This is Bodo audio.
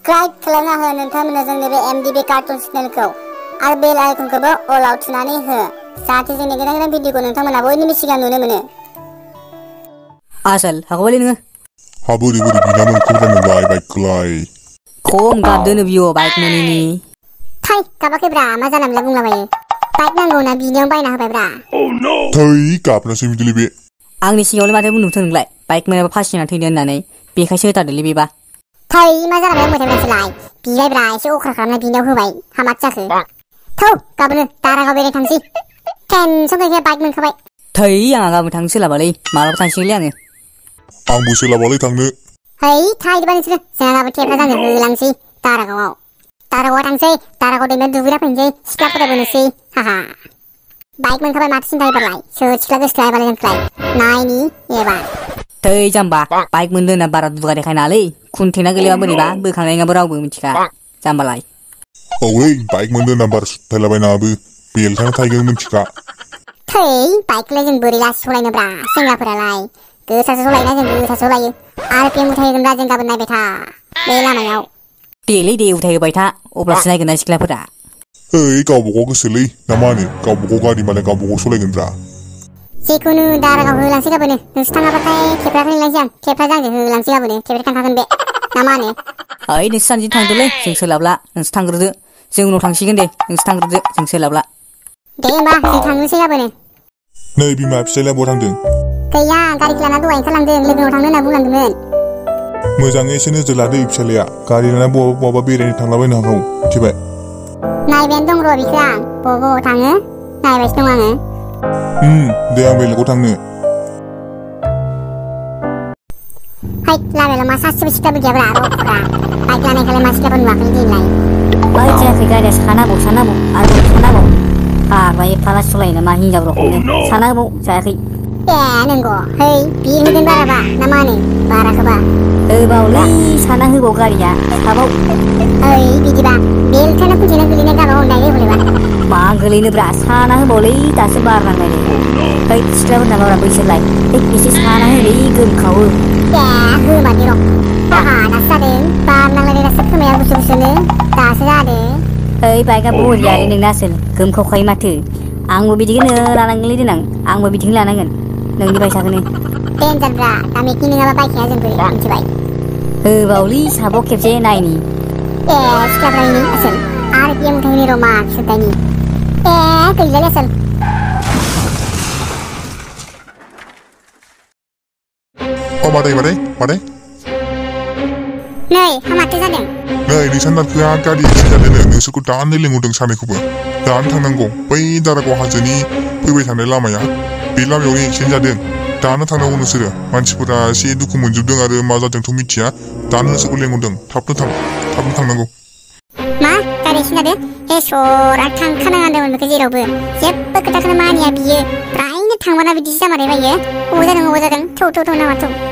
साबस्क्राइब खालामना हो नोंथांमोना जोंनि बे MDB कार्टुन चेनेलखौ आरो बेल आइकनखौबो अलाव थुनानै हो जाहाथे जोंनि गोदान गोदान भिडिअखौ नोंथांमोना बयनिबो सिगां नुनो मोनो। आसोल हागौबालै नोङो बोरै बिनामोनखौ रानबाय बाइकखौलाय खम गाबदोनो बियो बाइक मोनैनि थाइ गाबाखैब्रा मा जानांला बुंलाबायो बाइक नांगौना बिनियाव बायना होबायब्रा थै गाबनासै बिदिलै बे आंनि सिगाङावलाय माथो बुंदोंथों नोंलाय बाइक मोनाबा फासिना थैनो होननानै बेखायसो होथारदोलै बेबा थै मा जानांबाय मोथायब्रासोलाय बिबायब्रा एसे अख्रा खालामना बिनियाव होबाय हामात जाखो थौ गाबोनो दारागाव बेरायनो थांसै टेनसन गैखाया बाइक मोनखाबाय थै आंहा गाबोन थांनो सोलाबालै मालाबा थांसिगोनलै आंबो सोलाबालै थांनो है थाइदोबा नोंसोरो जोंहा गाबोन थेफ्रा जानो होलांसै दारागावआव थांसै दारागाव दैमायाव दुगैना फैनोसै सिख्ला फरायबोनोसै हाहा बाइक मोनखाबाय माथो सिन्था एबारलाय सोर सिख्ला गोसोथोआ एबारलाय जोंखौलाय नायनि एबार थै जाम्बा बाइक मोनदों होनना बारा दुगा देखायनाङालै खुन्थेना गोलैबा बोरैबा बोखांनाय नङाबो रावबो मिथिखा जाम्बालाय औलै बाइक मोनदों होनना बारा सुथायलाबायनाङाबो बेलथानो थाइगोन मिथिखा थै बाइकखौलाय जों बोरै लासै सलायनोब्रा सेंग्राफोरालाय गोसासो सलायोना जों गोसासो सलायो आरो पे उथायगोनब्रा जों गाबोन नायबाय था बे लामायाव देलै दे उथाय होबाय था अब्लासो नायगोन ना सिख्लाफोरा गावबागाव गोसोलै ना मा होनो गावबागाव गारि मालाय गावबागाव सलायगोनब्रा जिखुनु दारागाव होलांसै गाबोनो नोंसोर थाङाबाथाय थेफ्राखौ लिंलांसै आं थेफ्रा जांजों होलांसै गाबोनो थेफ्रा थांखागोन बे ना मा होनो ओइ नोंसोर सानैजों थांदोलै जों सोलाबला नोंसोर थांग्रोदो जों उनाव थांसिगोन दे नोंसोर थांग्रोदो जों सोलाबला दे होमबा जों थांनोसै गाबोनो नै बिमा फिसाइला बहा थांदों गैया गारिखौ लाना दहाय ओंखारलांदों लोगोनाव थांनो होनना बुंलांदोंमोन मोजाङै एसे नोजोर लादो फिसालाया गारि लाना बहाबा बेरायनो थांलाबायनो हागौ मिथिबाय नायबायानो दं र' बिखौ आं बबाव थाङो नायबायसो दं आङो दे आं बेलेगाव थांनो हाय लामायाव मा सासेबो सिख्लाबो गैयाब्रा र'फ्रा बाइक लानायखालाय मा सिख्लाबो नुवाखै दिनैलाय ओइ जायाखै गारिया सानांगौ आरो सानांगौ बाय फाला सलायो नामा हिनजाव रखमनो सानांगौ जायाखै ए नंगौ है बिर होगोन बाराबा ना मा होनो बाराखोबा होबावलै साना होबाव गारिया साबाव ओइ बिदिबा बेलथाना खुन्थिना गोलैनाय गाबाव नायलै हलेबा मा गोलैनोब्रा साना होबावलै दासो बार नांनायलै ओइ सिख्लाफोरना बारा बैसोरलाय एसे साना होलै गोमखावो ए होमानि र' आहा दासो जादों बार नांलायनाय दासो खोमाया गुसु गुसुनो दासो जादों ओइ बाइकआ बरियालै नोंना आसोल गोमखावखायो माथो आंबो बिदिखौनो लानांगोनलै देनां आंबो बिदिखौनो लानांगोन नोंनि बाइसाखौनो देन्जारब्रा दामिकनि नङाबा बाइकया जोंखौ मिथिबाय होबावलै साबाव खेबसे नायनि ए सिख्लाफ्रानि आसोल आरो बियो मुथायनि र' मा खिसुद्दायनि ए गैलालै आसोल मादै नै हामाथो जादों नै नोंसान नारखोआ गारि एक्सिडेन्ट जादोंनो नोंसोरखौ दानो लिंहरदों सानैखौबो दानो थांनांगौ बै दारागाव हाजोनि फैबाय थानाय लामाया बे लामायावनो एक्सिडेन्ट जादों दानो थांनांगौ नोंसोरो मानसिफोरा एसे दुखु मोनजोबदों आरो मा जादोंथ' मिथिया दानो नोंसोरखौ लिंहरदों थाबनो थांनांगौ मा गारि एक्सिडेन्ट जादों हे सरा थांखानाङा होनदोंमोन बेखौ जेरावबो जेबो खोथाखौनो मानिया बियो फ्रायनो थांबाना बिदिसो जामारबाय बायो अबाव जादों थौ नामा थौ